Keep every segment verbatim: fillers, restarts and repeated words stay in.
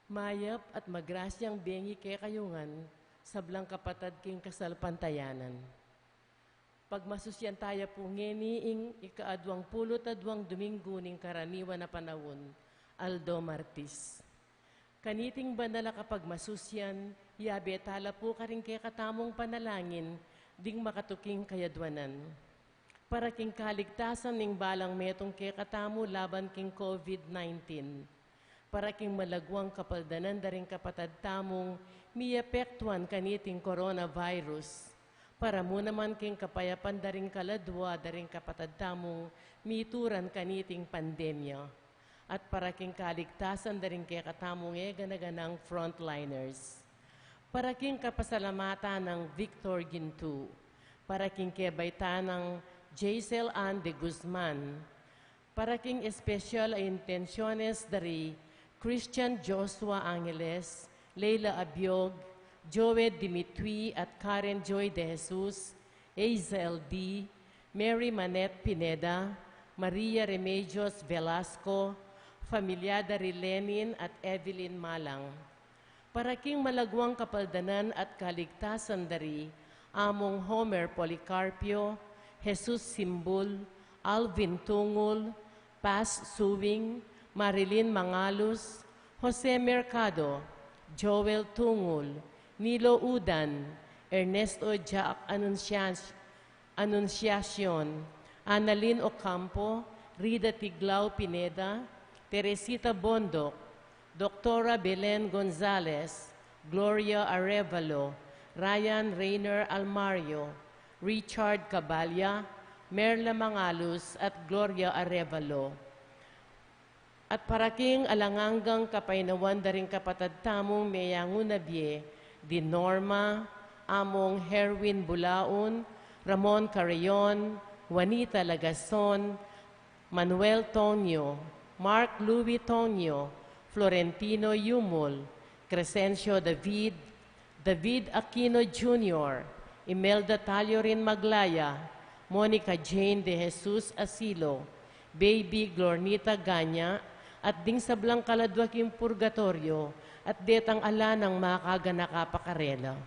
Mayap at magrasyang bengi kekayu ngan, sablang kapatad king kasalpantayanan. Pagmasusyan taya pu ngeni ing ika-aduang pulu't aduang Dominggu ning karaniwan a panaun, aldo Martis. Kaniting banal a kapagmasusyan, yabe tala pu karing kekatamung panalangin ding makatuking kayadwanan. Para king kaligtasan ning balang metung kekatamu laban king COVID nineteen. Para king malaguang kapaldanan da ring kapatad tamung miapektuan kaniting coronavirus. Para mu naman king kapayapan da ring kaladua da ring kapatad tamung mituran kaniting pandemya. At para king kaligtasan da ring kekatamung e gana-ganang frontliners. Para king kapasalamatan nang Victor Gintu. Para king kebaitan nang Jaisel Ann de Guzman. Para king espesyal a intensyones da ri Christian Joshua Angeles, Leila Abiog, Joed Dimitri at Karen Joy De Jesus, Azael D, Mary Manette Pineda, Maria Remedios Velasco, familia da ri Lenin at Evelyn Malang. Para king malaguang kapaldanan at kaligtasan da ri Among Homer Policarpio, Jesus Simbul, Alvin Tungul, Paz Suwing, Marilyn Mangalus, Jose Mercado, Joel Tungul, Nilo Udan, Ernesto Jack Anuncias-, Anunciacion, Annalyn Ocampo, Rida Tiglao Pineda, Teresita Bondoc, Doktora Belen Gonzalez, Gloria Arevalo, Ryan Reiner Almario, Richard Caballa, Merla Mangalus at Gloria Arevalo. At para king alang anggang kapaynawan da ring kapatad tamung meyangu na bie, di Norma, Among Herwin Bulaon, Ramon Carreon, Juanita Lagason, Manuel Tonio, Mark Louis Tonio, Florentino Yumul, Crescencio David, David Aquino Junior, Imelda Taliorin Maglaya, Monica Jane De Jesus Asilo, Baby Glornita Ganya, at ding sablang kaladua king purgatoryo, at detang ala nang makaganaka pa karela.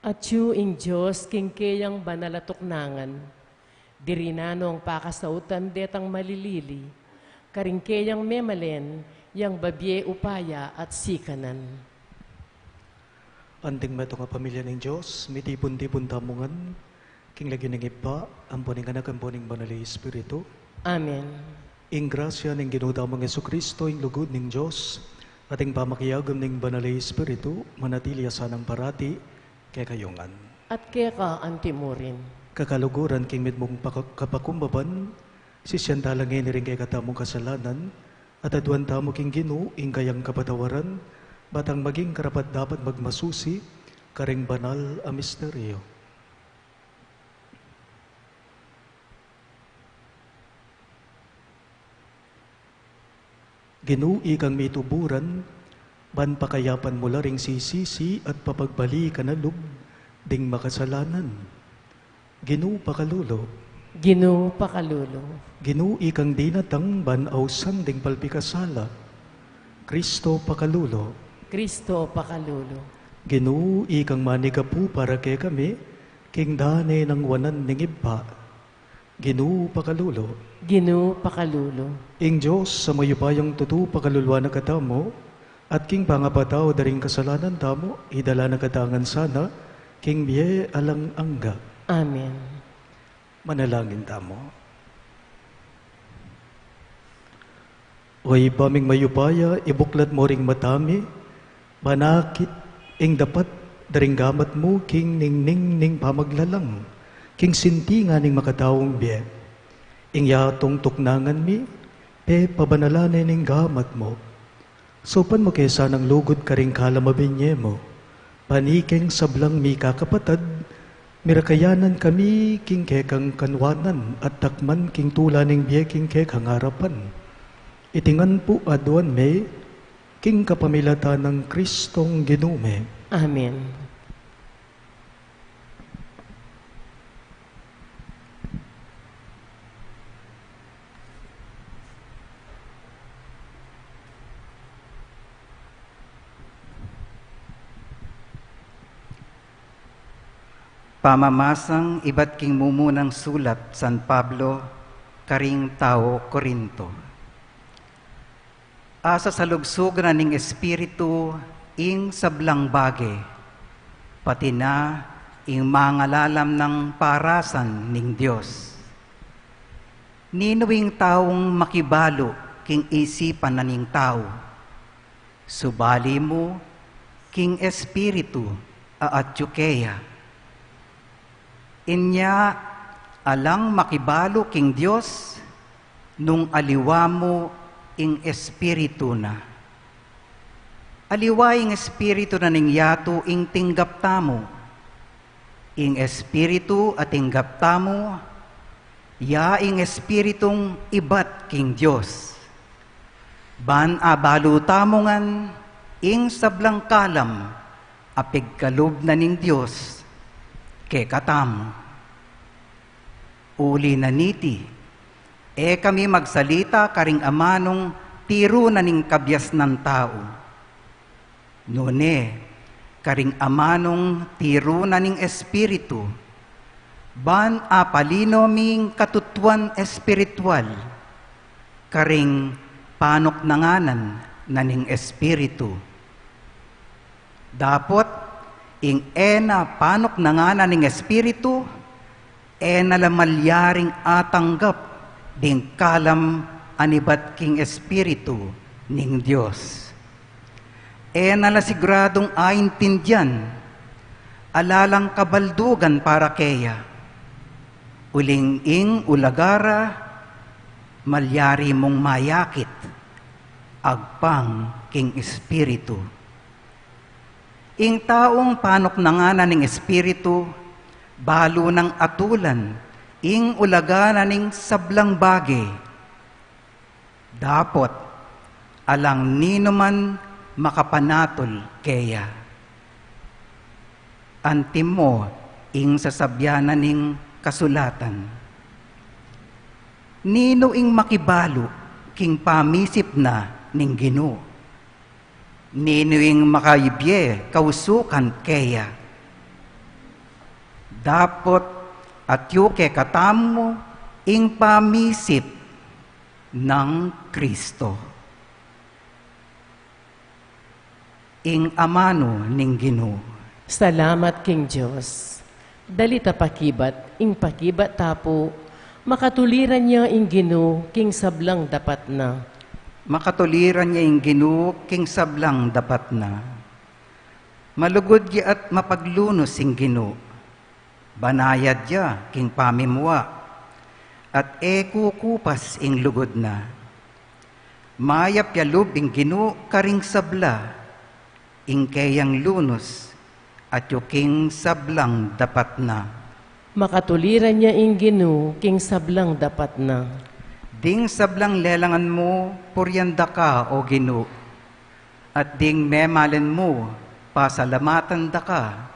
Atyu ing Dios king keyang banal a tuknangan, diri na nong pakasautan detang malilili, karing keyang memalen yang babie upaya at sikanan. Anting metung a pamilya ning Dios, mitipun-tipun tamu ngan king lagyu ning Ibpa, ampo ning Anak, ampo ning Banal a Espiritu. Amen. Ing grasya ning Ginu tamung Jesucristo, ing lugud ning Dios, at ing pamakiagum ning Banal a Espiritu, manatili ya sanang parati kekayu ngan. At keka antimurin. Kakaluguran king mitmung paka-, kapakumbaban, sisian tala ngeni ring kekatamung kasalanan, at aduan tamu king Ginu ing kayang kapatawaran, batang maging karapat-dapat magmasusi karing banal a misteryo. Ginu, ikang mituburan, ban pakayapan mu la ring sisisi at papagbalikan a lub ding makasalanan. Ginu, pakalulu. Ginu, pakalulu. Ginu, ikang dinatang ban ausan ding palpikasala. Kristo, pakalulu. Kristo, pakalulu. Ginu, ikang manigapu para kekami, king dane nang wanan ning Ibpa. Ginu, pakalulu. Ginu, pakalulu. Ing Dios a mayupayang tutu pakaluluan na katamu, at king pangapatawad da ring kasalanan tamu, idala na katamu ngan sana king bie alang angga. Amen. Manalangin tamu. O Ibpa ming mayupaya, ibuklat mu ring mata mi, ban akit ing dapat da ring gamat mu king ningning ning pamaglalang, king sintingan ning makataung bie. Ing yatung tuknangan mi, pepabanalan ne ning gamat mu. Saupan mu ke sanang lugud karing kalam a binye mu, ban ikeng sablang mikakapatad, mirakayanan kami king kekang kanwanan at takman king tula ning bie king kekang arapan. Iti ngan pu aduan mi king kapamilatan nang Kristong Ginu mi. Amen. Pamamasang ibat king mumunang sulat San Pablo karing tau Corinto. Asasalugsugan na ning Espiritu ing sablang bage, pati na ing mangalalam nang parasan ning Dios. Ninu ing taung makibalu king isipan na ning tau? Subali mu king Espiritu a atyu keya. Inya alang makibalu king Dios nung aliwa mu ing Espiritu na. Aliwa ing Espiritu na ning yatu ing tinggap tamu. Ing Espiritu a tinggap tamu, ya ing Espiritung ibat king Dios. Ban abalu tamu ngan ing sablang kalam a pigkalub na ning Dios kekatamu. Uli na niti, e kami magsalita karing amanung tiru na ning kabiasnan tau, nune karing amanung tiru na ning Espiritu, ban apalino mi ing katutuan espiritual karing panuknanganan na ning Espiritu. Dapot ing e na panuknanganan ning Espiritu, e na la malyaring atanggap ding kalam a nibat king Espiritu ning Dios. E na la siguradung aintindian, ala lang kabaldugan para keya. Uling ing ulaga ra, malyari mung mayakit agpang king Espiritu. Ing taung panuknanganan ning Espiritu, balu nang atulan ing ulaga na ning sablang bage. Dapot alang ninuman makapanatul keya. Antimo ing sasabian na ning kasulatan. Ninu ing makibalu king pamisip na ning Ginu? Ninu ing makaibie kausukan keya? Dapot atyu kekatamu ing pamisip nang Kristo. Ing amanu ning Ginu. Salamat king Dios. Dali ta pakibat, ing pakibat ta pu, makatuliran ya ing Ginu king sablang dapat na. Makatuliran ya ing Ginu king sablang dapat na. Malugud ya at mapaglunus ing Ginu. Banayad ya king pamimua, at e kukupas ing lugud na. Mayap ya lub ing Ginu karing sabla, ing keyang lunus, atyu king sablang dapat na. Makatuliran ya ing Ginu king sablang dapat na. Ding sablang lelangan mu, purian da ka, O Ginu, at ding memalen mu, pasalamatan da ka.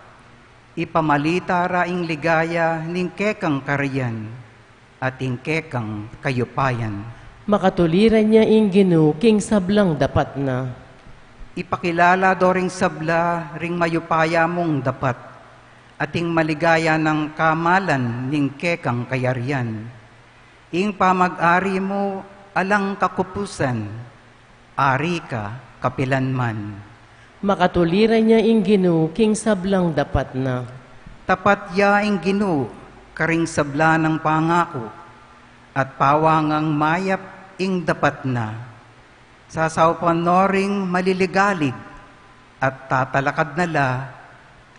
Ipamalita ra ing ligaya ning kekang karian, at ing kekang kayupayan. Makatuliran ya ing Ginu king sablang dapat na. Ipakilala do ring sabla ring mayupaya mung dapat, at ing maligaya nang kamalan ning kekang kayarian. Ing pamag-ari mu alang kakupusan, ari ka kapilan man. Makatuliran ya ing Ginu king sablang dapat na. Tapat ya ing Ginu karing sabla nang pangaku, at pawangang mayap ing dapat na. Sasaupan no ring maliligalig, at tatalakad na la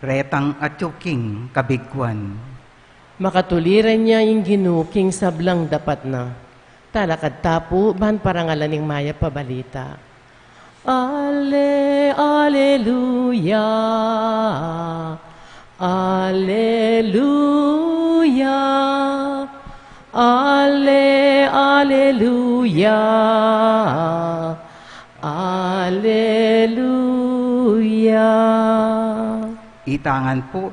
retang atyu king kabiguan. Makatuliran ya ing Ginu king sablang dapat na. Talakad ta pu ban parangalan ing mayap a balita. Ale, aleluya, aleluya, ale, aleluya, aleluya. Itangan pu,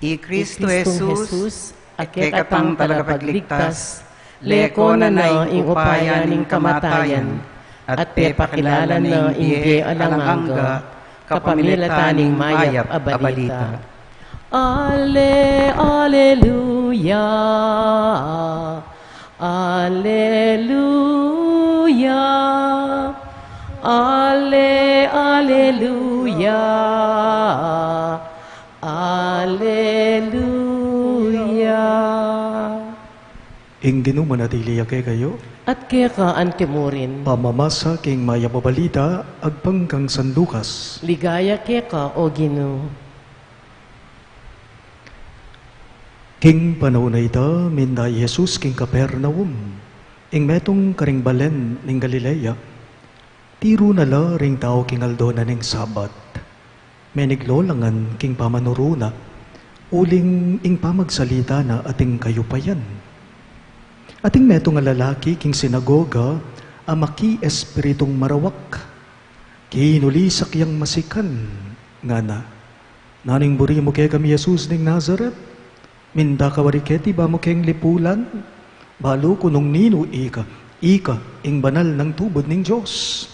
i Kristo Jesus, a kekatang talapagligtas, lekona na ing upaya ning kamatayan, at pepakilala na ing bie alang angga, kapamilatan ning mayap a balita. Ale, aleluya, aleluya, ale, aleluya, aleluya. Ing Ginu manatili ya kekayu. At keka antimurin. Pamamasa king mayap a balita agpang kang San Lucas. Ligaya keka, O Ginu. King panaun a ita, minda i Jesus king Capernaum, ing metung karing balen ning Galilea. Tiru na la ring tau king aldo na ning Sabat. Meniglo la ngan king pamanuru na, uling ing pamagsalita na ating kayupayan. Ating metung a lalaki king sinagoga a maki espiritung marawak. Kinulisak yang masikan, ngana, "Nanu ing buri mu kekami, Jesus ning Nazaret? Minda ka wari keti ba mu keng lipulan? Balu ku nung ninu ika, ika ing banal nang tubud ning Dios."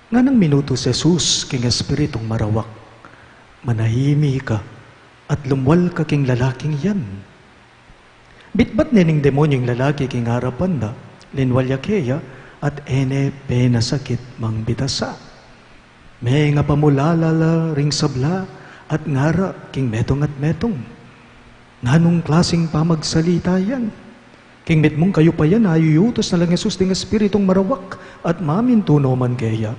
Nganang minutus Jesus king espiritung marawak, "Manahimik ka at lumwal ka king lalaking yan." Bitbat ne ning demonyu ing lalaki king arapan da, linwal ya keya, at e ne penasakit mang bitasa. Mengapamulala la ring sabla at ngara king metung at metung, "Nanung klasing pamagsalita yan? King mitmung kayupayan, ayuyutus na lang Jesus ding espiritung marawak at mamintu no man keya."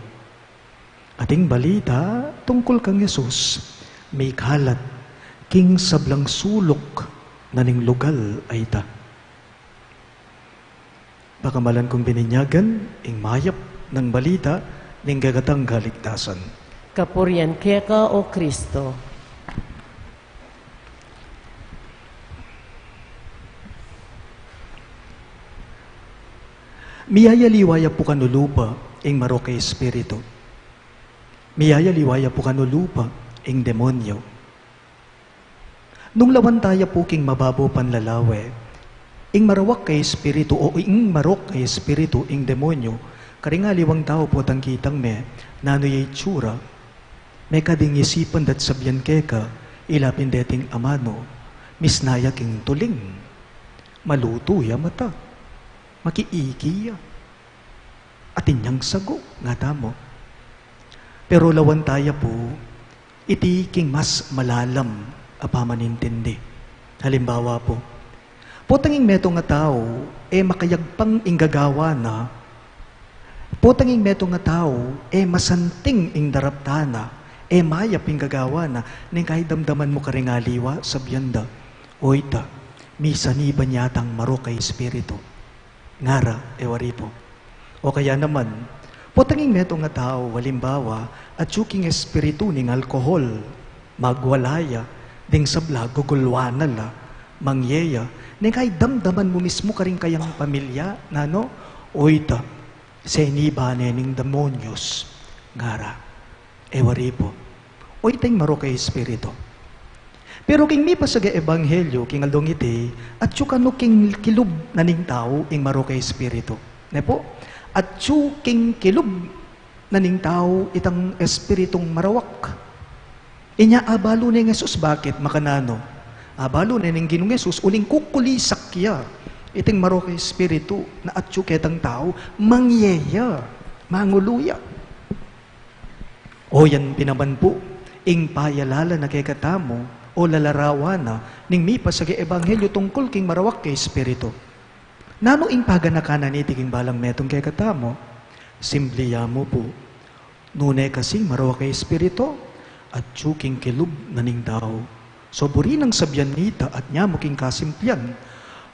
Ating balita tungkul kang Jesus mikalat king sablang suluk na ning lugal a ita. Pakamalan kung bininyagan ing mayap nang balita ning kekatang kaligtasan. Kapurian keka, O Kristo. Miyayaliwa ya pu kanu lupa ing marok a espiritu. Miyayaliwa ya pu kanu lupa ing demonyo. Nung lawan taya pu king mababo panlalawe, ing marawak a espiritu o ing marok a espiritu, ing demonyo, karing aliwang tau pu at angkitang me nanu ya itsura, mekad ing isipan da't sabian keka, Ila pin deting amanu, misna ya king tuling, malutu ya mata, makiiki ya, atin yang sagu, ngatamu. Pero lawan taya pu, iti king mas malalam a pamanintindi. Halimbawa pu, potang ing metung a tau, e makayagpang ing gagawa na, potang ing metung a tau, e masanting ing daraptan na, e mayap ing gagawa na, neng kaidamdaman mu karing aliwa, sabian da, "O ita, misaniban yatang marok a espiritu." Ngara, e wari pu. O kaya naman, potang ing metung a tau, halimbawa, atyu king espiritu ning alkohol, magwala ya, ding sabla gugulwan na la, mangye ya, neng kaidamdaman mu mismu karing kayang pamilya, nanu, "O ita, seniban ne ning demonyos." Ngara, e wari pu. O ita ing marok a espiritu. Pero king mipasaga ebanghelyo king aldong iti, atyu kanu king kilub na ning tau ing marok a espiritu. Ne pu? Atyu king kilub na ning tau itang espiritung marawak. Inya abalu ne ning Jesus, bakit? Makananu? Abalu ne ning Ginung Jesus, uling kukulisak ya iting marok a espiritu na atyu ketang tau, mangye ya, mangulu ya. O yan pin naman pu ing payalala na kekatamu, o lalarawan na ning mipasaga ebanghelyo tungkul king marawak a espiritu. Nanu ing paganakan na niti king balang metung kekatamu? Simple ya mu pu. Nune kasing marawak a espiritu, atyu king kilub na ning tau. So buri nang sabian nita at nyamu king kasimplian,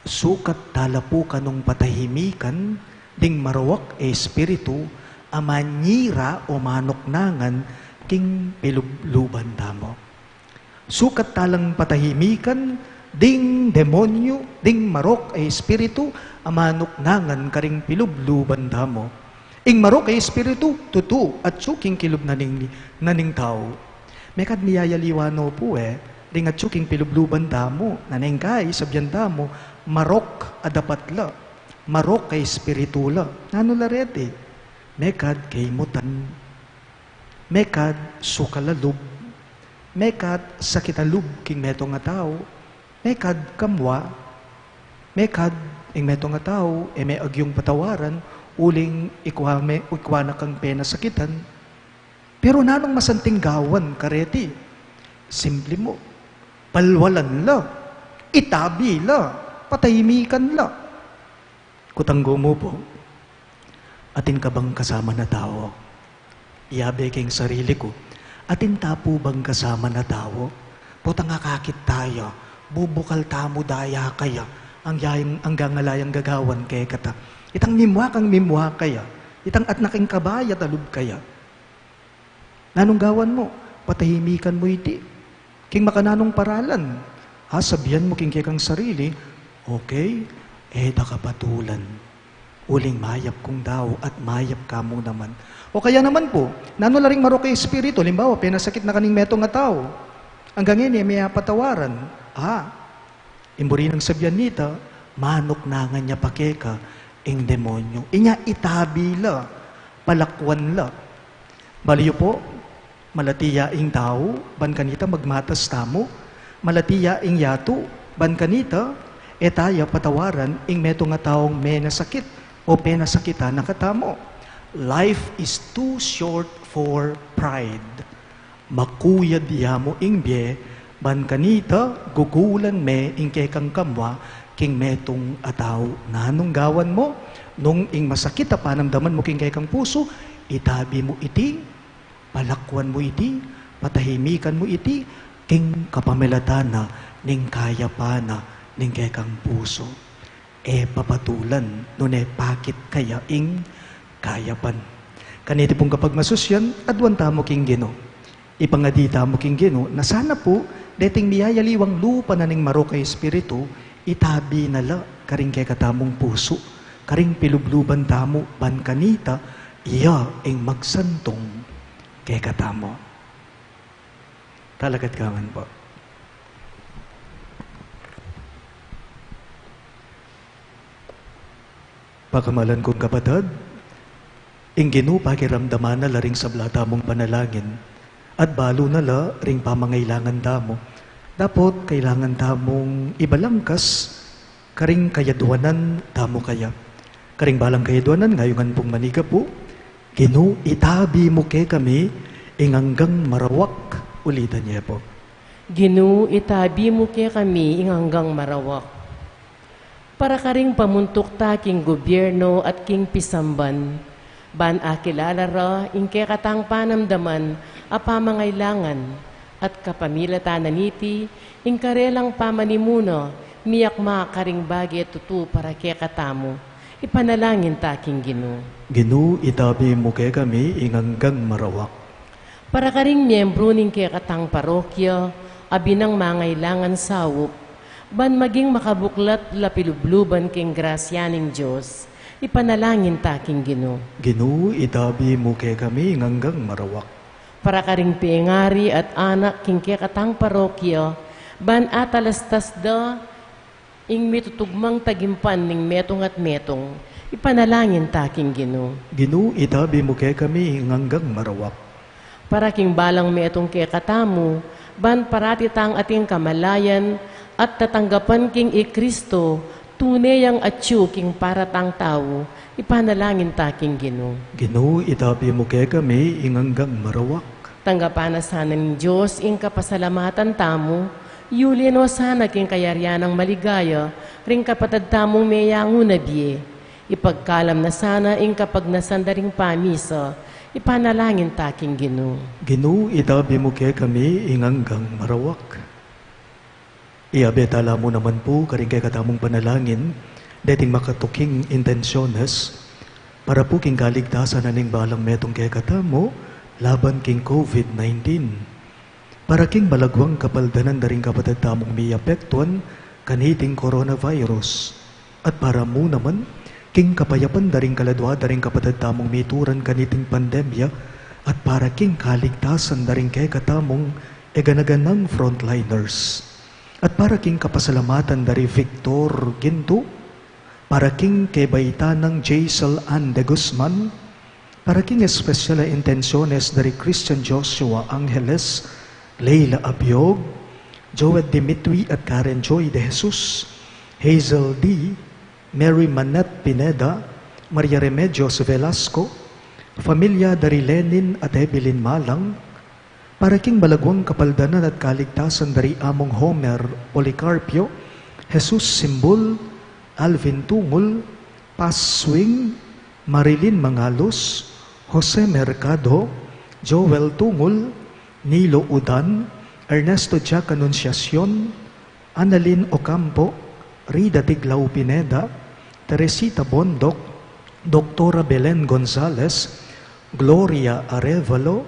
sukat tala pu kanung patahimikan ding marawak a espiritu a manyira o manuknangan king pilubluban tamu. Sukat talang patahimikan ding demonyo, ding marok a espiritu a manuknangan karing pilubluban tamu. Ing marok a espiritu, tutu, atyu king kilub na ning, na ning tau. Mekad miyayaliwa no pu e, ding atyu king pilubluban tamu, na neng kai, sabian tamu, marok a dapat la, marok a espiritu la. Nanu la reti? Mekad kaimutan, mekad sukal a lub, mekad sakit a lub king metung a tau, mekad kamwa, mekad ing metung a tau, e me agyung patawaran, uling ikwa me, ikwa na kang penasakitan. Pero nanung masanting gawan kareti? Simple mu, palwalan la, itabi la, patahimikan la. Kutang gumu pu, atin ka bang kasaman a tau? Iyabe ke ing sarili ku, atin ta pu bang kasaman a tau? Potang akakit taya, bubukal tamu daya kaya, anggang, anggang ala yang gagawan kekata. Itang mimua kang mimua kaya, itang atna keng kabayat a lub kaya. Nanung gawan mu? Patahimikan mu iti. King makananung paralan? A, sabian mu king kekang sarili, "Okay, e da ka patulan. Uling mayap kung tau at mayap ka mu naman." O kaya naman pu, nanu la ring marok a espiritu, halimbawa, penasakit na ka ning metung a tau. Anggang ngeni, e me ya patawaran. A, ing buri nang sabian nita, manuknangan ya pa keka ing demonyo. Inya itabi la, palakwan la. Balu yu pu, malati ya ing tau, ban kanita magmatas tamu, malati ya ing yatu, ban kanita, e taya patawaran ing metung a taung menasakit o penasakitan na katamu. Life is too short for pride. Makuyad ya mu ing bie, ban kanita, gugulan me ing kekang kamwa king metung a tau. Nanung gawan mu? Nung ing masakit a panamdaman mu king kekang pusu, itabi mu iti, palakwan mu iti, patahimikan mu iti, king kapamilatan na ning kayapan na ning kekang pusu. E papatulan, nune pakit kaya ing kayapan. Kaniti pung kapagmasusyan, aduan tamu king Ginu. Ipangadi tamu king Ginu, na sana pu, deting miyayaliwang lupa na ning marok a espiritu, itabi na la karing kekatamung pusu, karing pilubluban tamu, ban kanita, iya ing magsantung kekatamu. Talakad kayu ngan pu. Pakamalan kung kapatad, ing Ginu pakiramdaman na la ring sabla tamung panalangin, at balu na la ring pamangailangan tamu, Dapot kailangan tamung ibalangkas karing kayadwanan tamu kaya. Karing balang kayadwanan, ngayungan pung manigapu, Ginu, itabi mu kekami ing anggang marawak. Ulitan ye pu. Ginu, itabi mu kekami ing anggang marawak. Para karing pamuntuk ta king gubyernu at king pisamban, ban akilala ra ing kekatang panamdaman a pamangailangan, at kapamilatan na niti, ing karelang pamanimuna, miyakma karing bage tutu para kekatamu. Ipanalangin ta king Ginu. Ginu, itabi mu kekami ing anggang marawak. Para karing miyembru ning kekatang parokya a binang mangailangan saup, ban maging makabuklat lapilubluban king grasya ning Dios, ipanalangin ta king Ginu. Ginu, itabi mu kekami ing anggang marawak. Para karing pengari at anak king kekatang parokya, ban atalastas da ing mitutugmang tagimpan ning metung at metung, ipanalangin ta king Ginu. Ginu, itabi mu kekami ing anggang marawak. Para king balang metung kekatamu, ban parati tang ating kamalayan at tatanggapan king i Kristo, tune yang atyu king para tang tau, ipanalangin ta king Ginu. Ginu, itabi mu kekami ing anggang marawak. Tanggapan na sana ning Dios ing kapasalamatan tamu, yuli no sana king kayarian nang maligaya ring kapatad tamung meyangu na bie. Ipagkalam na sana ing kapagnasan da ring pamisa, ipanalangin ta king Ginu. Ginu, itabi mu kekami ing anggang marawak. Iabe tala mu naman pu karing kekatamung panalangin deting makatuking intensyones para pu king kaligtasan na ning balang metung kekatamu laban king COVID nineteen. Para king malagwang kapaldanan da ring kapatad tamung miapektuan kaniting coronavirus. At para mu naman king kapayapan da ring kaladua da ring kapatad tamung mituran kaniting pandemya, at para king kaligtasan da ring kekatamung e gana-ganang frontliners. At para king kapasalamatan da ri Victor Ginto, para king kebaitan nang Jaisal Ann de Guzman, para king espesyal a intensyones da ri Christian Joshua Angeles, Leila Abiog, Joel Dimitri at Karen Joy de Jesus, Hazel D, Mary Manette Pineda, Maria Remedios Velasco, familia da ri Lenin at Evelyn Malang, para king malagwang kapaldanan at kaligtasan da ri Among Homer Policarpio, Jesus Simbul, Alvin Tungul, Paz Swing, Marilyn Mangalus, Jose Mercado, Joel Tungul, Nilo Udan, Ernesto Jack Anunciacion, Annalyn Ocampo, Rida Tiglao Pineda, Teresita Bondoc, Doktora Belen Gonzalez, Gloria Arevalo,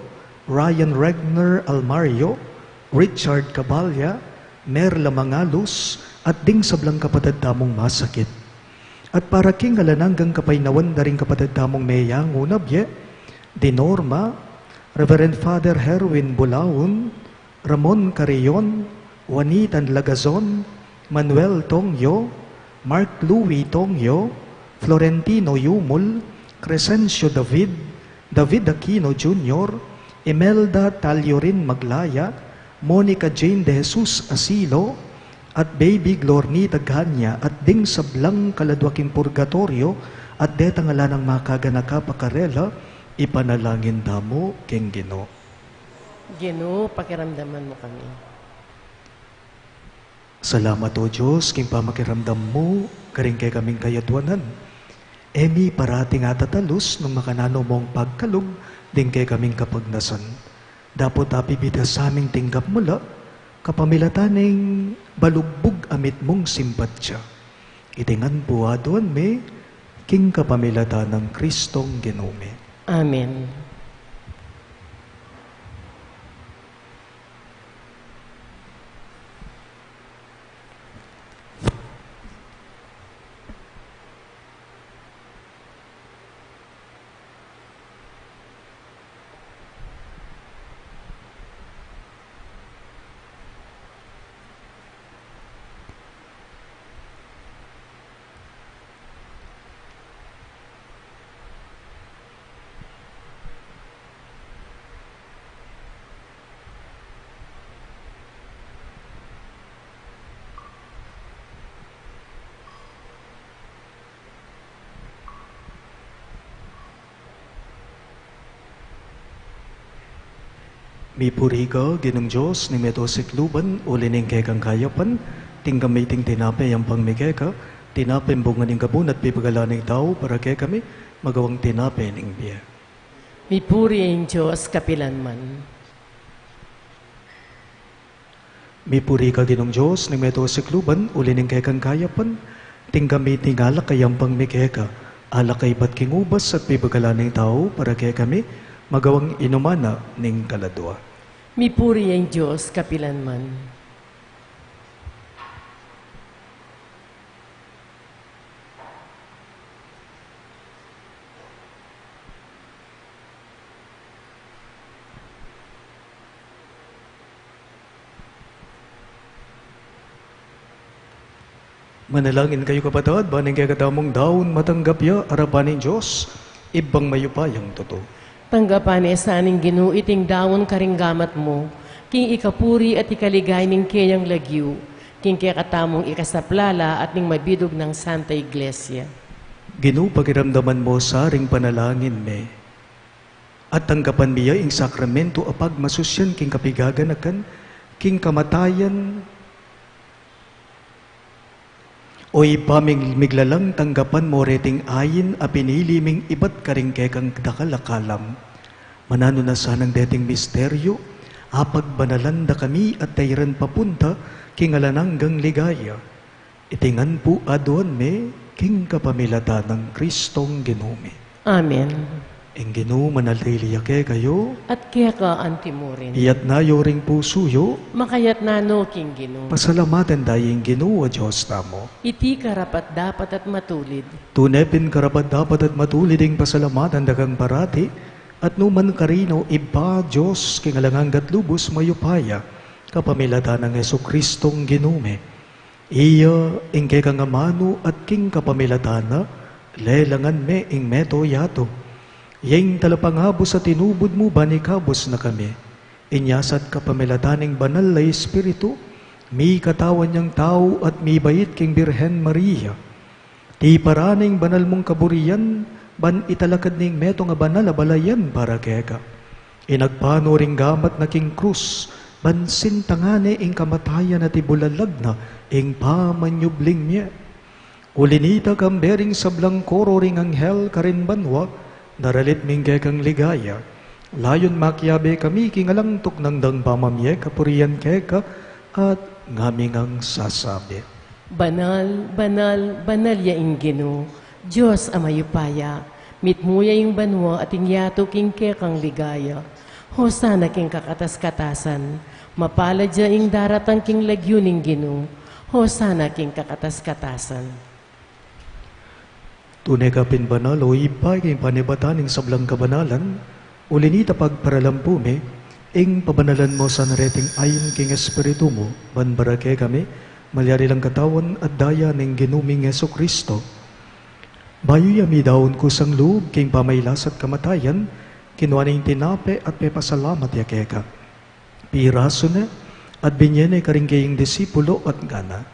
Ryan Regner Almario, Richard Caballa, Merla Mangalus, at ding sablang kapatad tamung masakit. At para king alang anggang kapaynawan da ring kapatad tamung meyangu na bie, di Norma, Reverend Father Herwin Bulaon, Ramon Carrion, Juanitan Lagazon, Manuel Tongyo, Mark Louis Tongyo, Florentino Yumul, Crescencio David, David Aquino Junior, Imelda Taliorin Maglaya, Monica Jane de Jesus Asilo, at Baby Glornita Ganya, at ding sablang kaladua king purgatoryo, at detang ala nang makaganaka pa karela, ipanalangin tamu king Ginu. Ginu, pakiramdaman mu kami. Salamat, O Dios, king pamakiramdam mu karing kekaming kayadwanan. E mi parating atatalus nung makananu mung pagkalub ding kekaming kapagnasan. Dapot apibitas aming tinggap mu la, kapamilatan ning balugbug a mitmung simpatya. Iti ngan pu aduan mi, king kapamilatan nang Kristong Ginu mi. Amen. Mipuri ka, Ginung Dios ning meto sikluban, uli ning kekang kayapan, tinggap mi iting tinape, yampang mi keka, tinape bunga ning kabun at pipagalan ning tau, para kekami, magawang tinape ning bie. Mipuri ing Dios kapilan man. Mipuri ka, Ginung Dios ning meto sikluban, uli ning kekang kayapan, tinggap mi iting alak a yampang mi keka, alak a ibat king ubas at pipagalan ning tau, para kekami, magawang inuman na ning kaladua. Mipuri ing Dios kapilan man. Manalangin kayu, kapatad, ban ing kekatamung daun matanggap ya arapan ning Dios, Ibpang mayupayang tutu. Tanggapan na sa ning Ginu iting daun karing gamat mu, king ikapuri at ikaligaya ning keyang lagyu, king kekatamung ikasaplala at ning mabidug nang Santa Iglesia. Ginu, pakiramdaman mu sa ring panalangin mi, at tanggapan mi ya ing sakramento a pagmasusyan king kapigaganakan, king kamatayan, O Ibpa ming miglalang, tanggapan mu reting ain a pinili ming ibat karing kekang dakal a kalam. Mananu na sanang deting misteryu, apagbanalan da kami at dairan papunta king alang anggang ligaya. Iti ngan pu aduan mi king kapamilatan nang Kristong Ginu mi. Amen. Ing Ginu manatili ya kekayu. At keka antimurin. Iyatna yu ring pusu yu. Makayatna no king Ginu. Pasalamatan da ing Ginu a Dios tamu. Iti karapat-dapat at matulid. Tune pin karapat-dapat at matulid ing pasalamatan da kang parati, at nu man karin, O Ibpa, Dios king alang angga at lubus mayupaya, kapamilatan nang Jesucristong Ginu mi. Iya ing kekang amanu at king kapamilatan na, lelangan me ing mabilug a yatu. Iya ing talapangabus a tinubud mu ban ikabus na kami. Inya sa at kapamilatan ning Banal a Espiritu, mikatawan yang tau at mibait king Birhen Maria. Tiparan ing banal mung kaburian, ban italakad ning metung a banal a balayan para keka. Inagpanu ring gamat na king krus, ban sintangan ne ing kamatayan at ibulalag na ing pamanyubling mie. Uli nita, kambe ring sablang koro ring anghel karin banua, daralit ming kekang ligaya. Layun makiabe kami king alang tuknang dang pamamie kapurian keka, at ngaming sasabi. Banal, banal, banal ya ing Ginu, Dios a mayupaya, mitmu ya ing banua at ing yatu king kekang ligaya. Hosana king kakatas-katasan, mapalad ya ing daratang king lagyu ning Ginu, Hosana king kakatas-katasan. Tune ka pin banal, O Ibpa, king panibatan ning sablang kabanalan, uli nita pagparalampu mi, ing pabanalan mu sana reting ain king Espiritu mu, ban para kekami, malyari lang katawan at daya ning Ginu ming Jesucristo. Bayu ya midaun kusang lub king pamailas at kamatayan, kinua ne ing tinape at pepasalamat ya keka. Pirasu ne, at binye ne karing keyang disipulo at ngana.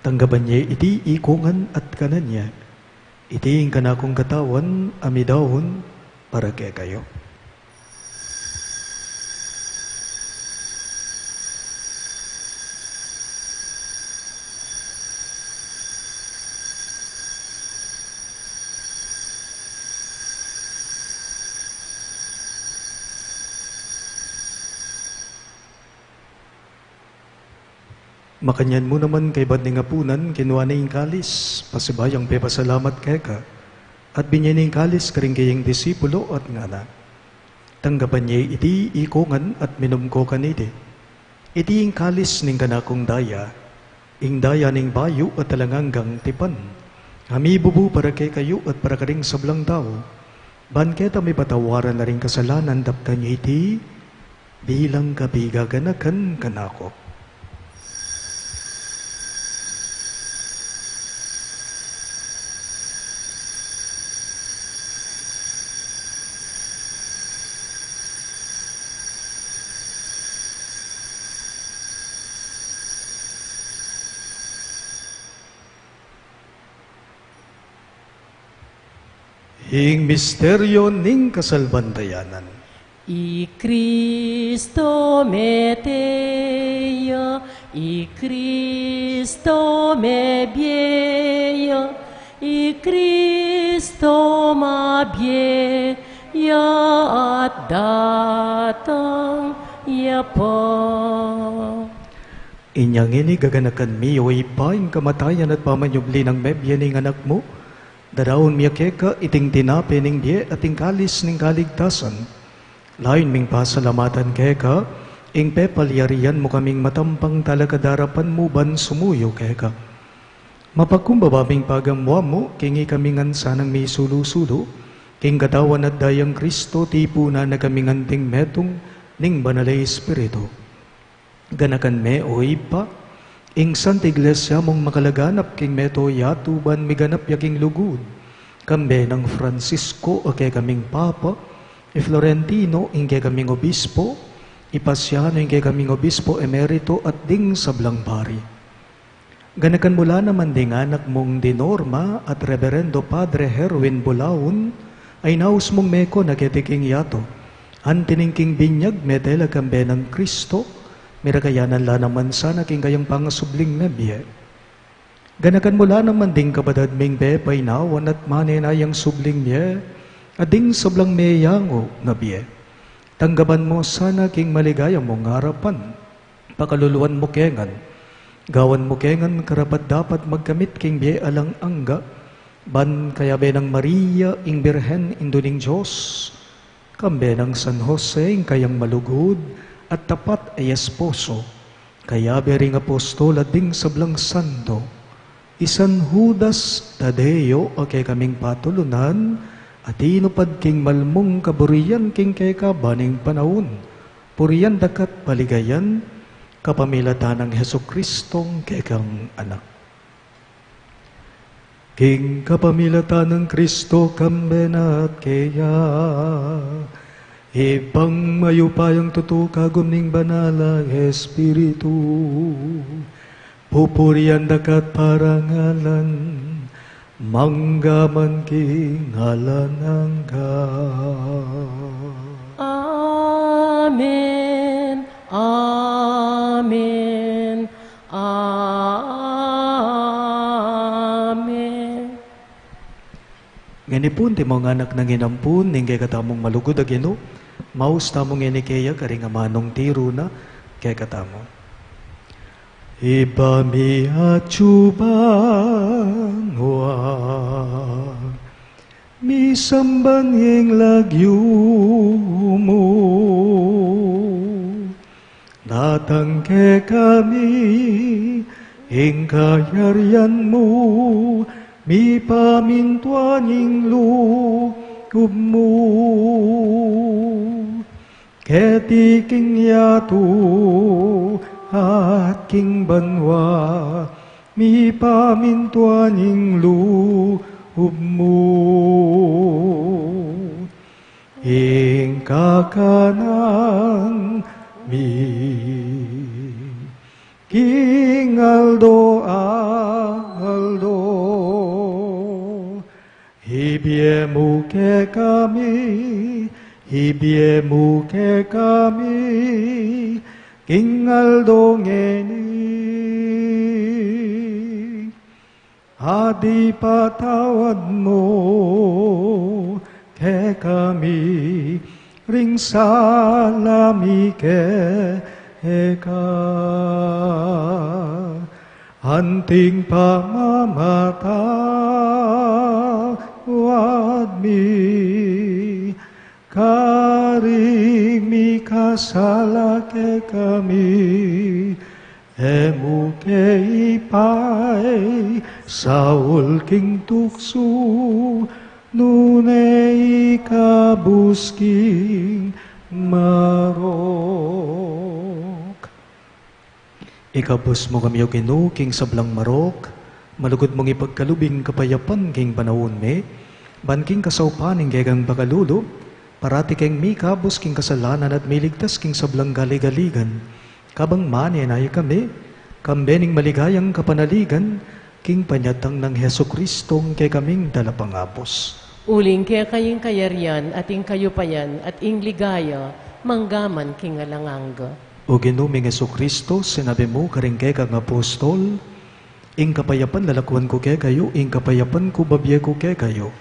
Tanggapan ye iti ikongan at kanan ye. Iti ing kanakung katawan a midaun para kekayu. Makanyan mu naman kaybat ning apunan, kinua ne ing kalis, pasibayu yang pepasalamat keka, at binye ne ing kalis karing keyang disipulo at ngana. Tanggapan ye iti ikongan at minum ko kaniti. Iti ing kalis ning kanakung daya, ing daya ning bayu at alang anggang tipan, a mibubu para kekayu at para karing sablang tau, ban keta mipatawaran la ring kasalanan. Daptan ye iti bilang kapigaganakan kanaku. Ing misteryo ning kasalpantayanan. I Kristo mete ya, i Kristo mebie ya, i Kristo mabie ya at datang ya pa. Inya ngeni gaganakan mi, o Ibpa, ing kamatayan at pamanyubli nang mebie ning Anak mu, daraun mi keka iting tinape ning bie at ing kalis ning kaligtasan. Layun ming pasalamatan keka ing pepalyarian mu kaming matampang talakad king arapan mu ban sumuyu keka. Mapakumbaba ming pagamuan mu king ikami ngan sanang misulu-sulu king Katawan at Dayang Kristo, tipunan na kaming anting metung ning Banal a Espiritu. Ganakan me, o Ibpa, ing Santa Iglesia mung makalaganap king mabilug a yatu ban miganap ya king lugud, kambe nang Francisco a kekaming Papa, i Florentino ing kekaming Obispo, i Pasiano ing kekaming Obispo Emerito at ding sablang pari. Ganakan mu la naman ding anak mung di Norma at Reverendo Padre Herwin Bulaon, a inaus mung meko na keti king yatu. Anti ning king binyag mete la kambe nang Kristo, mirakayanan la naman sana king kayang pangasubling mebie. Ganakan mu la naman ding kapatad ming pepainawan at manenayang subling mie, at ding sablang meyangu na bie. Tanggapan mu sana king maligaya mung arapan. Pakaluluan mu ke ngan, gawan mu ke ngan karapat-dapat magkamit king bie alang angga, ban kayabe nang Maria ing Birhen, Indu ning Dios, kambe nang San Jose ing kayang malugud at tapat a esposo, kayabe ring apostol at ding sablang santo, i San Judas Tadeo a kekaming patulunan, a tinupad king malmung kaburian king keka ban ning panaun, purian daka at paligayan, kapamilatan nang Jesucristong kekang Anak. King kapamilatan nang Kristo, kambe na at keya, Ibpang mayupayang tutu, kagum ning Banal a Espiritu, pupurian daka at parangalan, mangga man king alang angga. Amen. Amen. Amen. Ngeni pu, antimong anak nang inampun ning kekatamung malugud a Ginu, maus tamu ngeni keya karing amanung tiru na kekatamu. Ibpa mi atsu banua, misamban ing lagyu mu, datang kekami ing kayarian mu, mipamintuan ing lub mu keti king yatu at king banua. Mipamintuan ing lub mu. Ing kakanan mi king aldo-aldo, ibie mu kekami, ibie mu kekami king aldo ngeni. At ipatawad mu kekami ring sala mi keka, anting pamamatawad mi karing mikasala kekami. E mu ke ipaisaul king tuksu, nune ikabus king marok. Ikabus mu kami, O Ginu, king sablang marok, malugud mung ipagkalub ing kapayapan king panaun mi, ban king kasaupan ning kekang pakalulu, parati keng mikabus king kasalanan at miligtas king sablang galigaligan. Kabang manenaya kami, kambe ning maligayang kapanaligan, king panyatang nang Jesucristong kekaming Talapangabus. Uling keka ing kayarian at ing kayupayan at ing ligaya, mangga man king alang angga. O Ginu ming Jesucristo, sinabi mu karing kekang apostol, ing kapayapan lalakuan ku kekayu, ing kapayapan ku babie ku kekayu.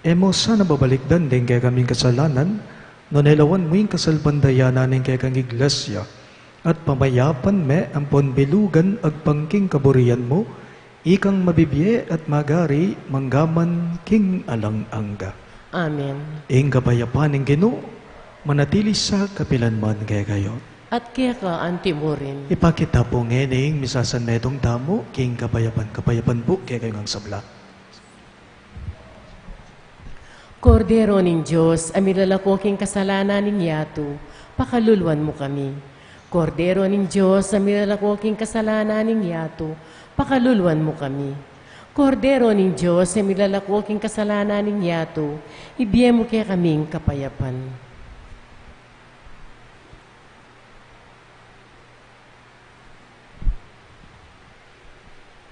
E mu sana babalikdan ding kekaming kasalanan, nune lawan mu ing kasalpantayanan ning kekang iglesia, at pamayapan me ampon bilugan agpang king kaburian mu, ikang mabibie at magari mangga man king alang angga. Amen. Ing kapayapan ning Ginu manatili sa kapilan man kekayu. At keka anti mu rin. Ipakit ta pu ngeni ing misasan metung tamu king kapayapan. Kapayapan pu kekayu ngang sabla. Kordero ning Dios, a milalako king kasalanan ning yatu, pakaluluan mu kami. Kordero ning Dios, a milalako king kasalanan ning yatu, pakaluluan mu kami. Kordero ning Dios, a milalako king kasalanan ning yatu, ibie mu kekaming kapayapan.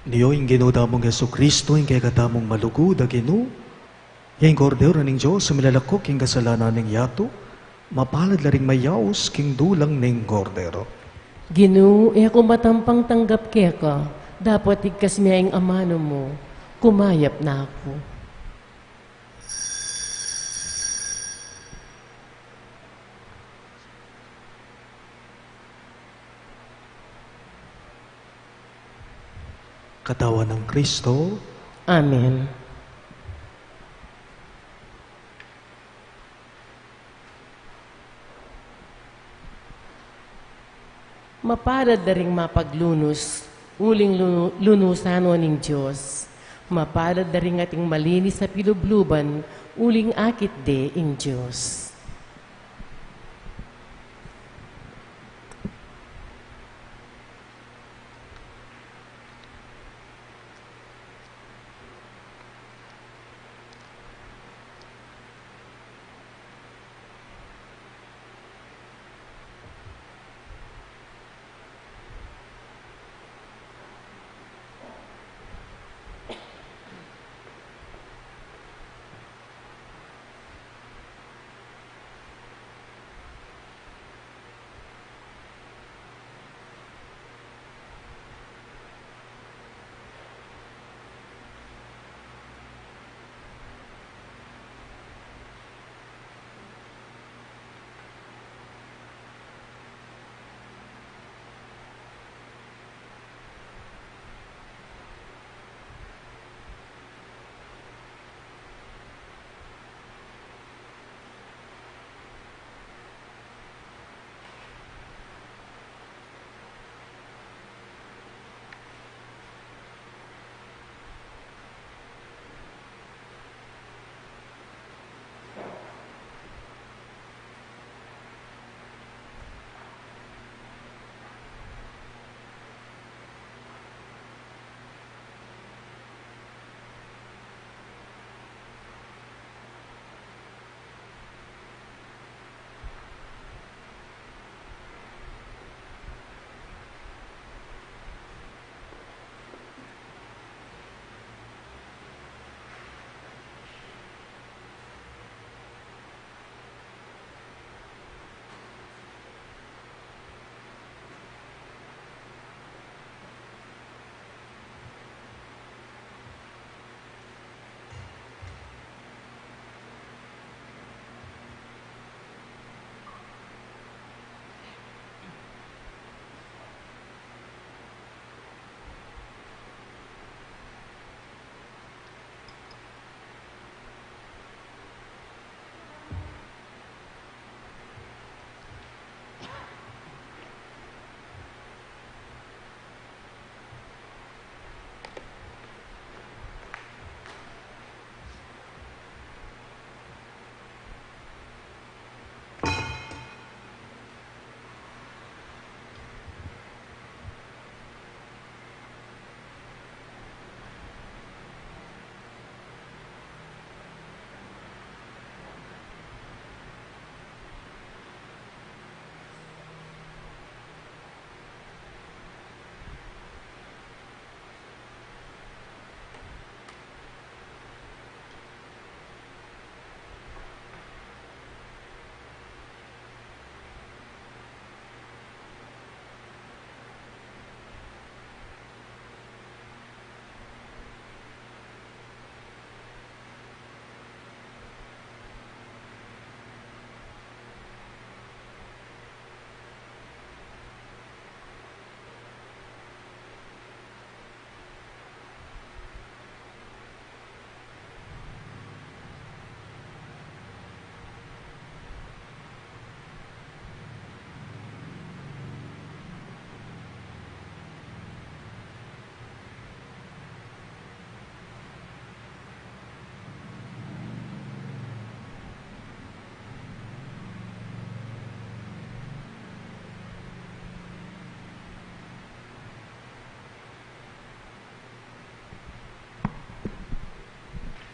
Nio ing Ginu tamung Jesucristo, ing kekatamung malugud a Ginu, ing Kordero ning Dios, a milalako king kasalanan ning yatu, mapalad la ring mayaus king dulang ning Kordero. Ginu, e ku matampang tanggap keka, dapot igkas me ing amanu mu, kumayap na ku. Katawan nang Kristo. Amen. Mapalad la ring mapaglunus, uling lu-, lunusan no ning Dios. Mapalad la ring ating malinis a pilubluban, uling akit de ing Dios.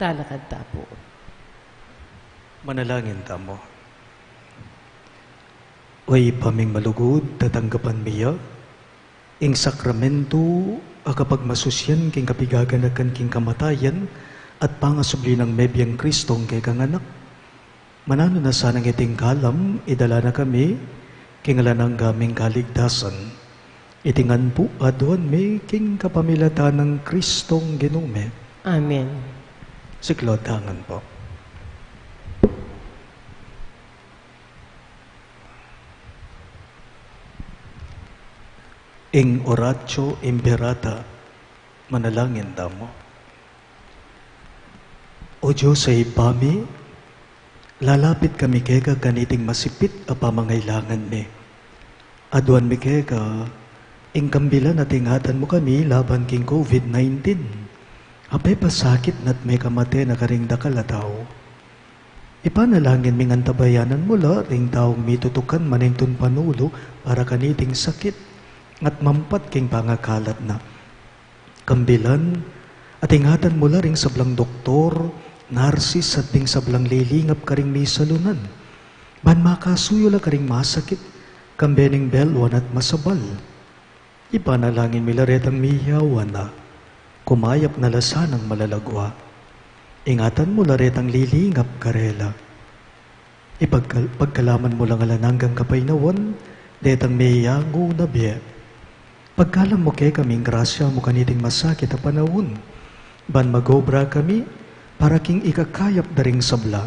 Talakad ta pu. Manalangin tamu. O Ibpa ming malugud, tatanggapan mi ya ing sakramento a kapagmasusian king kapigaganakan king kamatayan at pangasubli nang mebiang Kristong kekang Anak. Mananu na sanang iting kalam, idala na kami king alang angga ming kaligtasan. Iti ngan pu aduan mi king kapamilatan nang Kristong Ginu mi. Amen. Siklaud tamu ngan pu. Ing Oratio Imperata, manalangin tamu. O Dios a Ibpa mi, lalapit kami keka kaniting masipit a pamangailangan mi. Aduan mi keka ing kambilan at ingatan mu kami laban king COVID nineteen a pepasakit na't mekamate na karing dakal a tau. Ipanalangin ming antabayanan mu la ring taung mitutukan manintun panulu para kaniting sakit at mampat king pangakalat na. Kambilan at ingatan mu la ring sablang doktor, narsis at ding sablang lilingap karing misalunan, ban makasuyu la karing masakit, kambe ning belwan at masabal. Ipanalangin mi la retang miyawan na, kumayap na la sanang malalagwa. Ingatan mu la retang lilingap karela. Ipagkal-, pagkalaman mu lang alang anggang kapaynawan detang meyangu na bie. Pagkalam mu kekami ing grasya mu kaniting masakit a panaun, ban magobra kami para king ikakayap da ring sabla,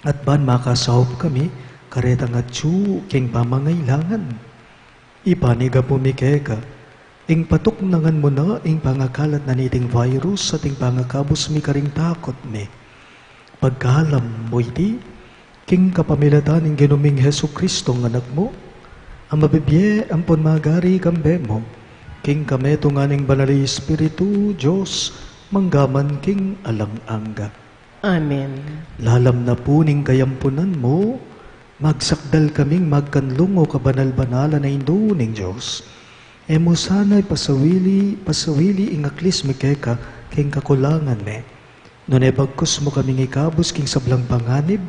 at ban makasaup kami karetang atyu king pamangailangan. Ipanyawad mi keka ing patuknangan mu na ing pangakalat na niting virus at ing pangakabus mi karing takut mi. Pagkalam mu iti king kapamilatan ning Ginu ming Jesucristo a Anak mu, a mabibie ampon magari kambe mu king kametungan ning Banal a Espiritu, Dios, mangga man king alang angga. Amen. Lalam na pu ning kayampunan mu, magsakdal kaming magkanlung, o kabanal-banalan a Indu ning Dios. E mu sana ipasawili, pasawili ing aklis mi keka king kakulangan mi, nune bagkus mu kaming ikabus king sablang panganib,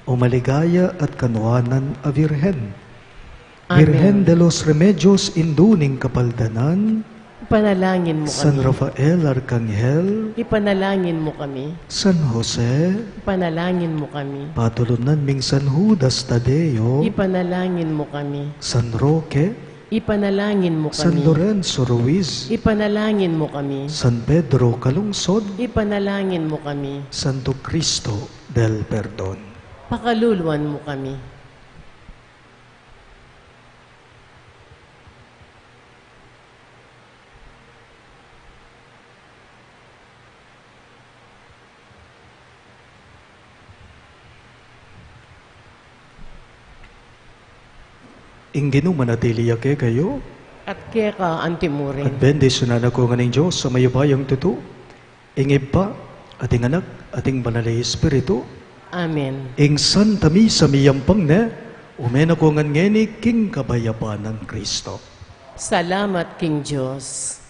o maligaya at kanuanan a Virgen. Amen. Virgen de los Remedios, Indu ning Kapaldanan, ipanalangin mu kami. San Rafael Arkanghel, ipanalangin mu kami. San Jose, ipanalangin mu kami. Patulunan ming San Judas Tadeo, ipanalangin mu kami. San Roque, ipanalangin mu kami. San Lorenzo Ruiz, ipanalangin mu kami. San Pedro Calungsod, ipanalangin mu kami. Santo Cristo del Perdon, pakaluluan mu kami. Ing Ginu manatili ya kekayu. At keka antimurin. At bendisyunan na kayu ngan ning Dios a mayupayang tutu, ing Ibpa, at ing Anak, at ing Banal a Espiritu. Amen. Ing Santa Misa miyampang ne, ume na kayu ngan ngeni king kapayapan nang Kristo. Salamat king Dios.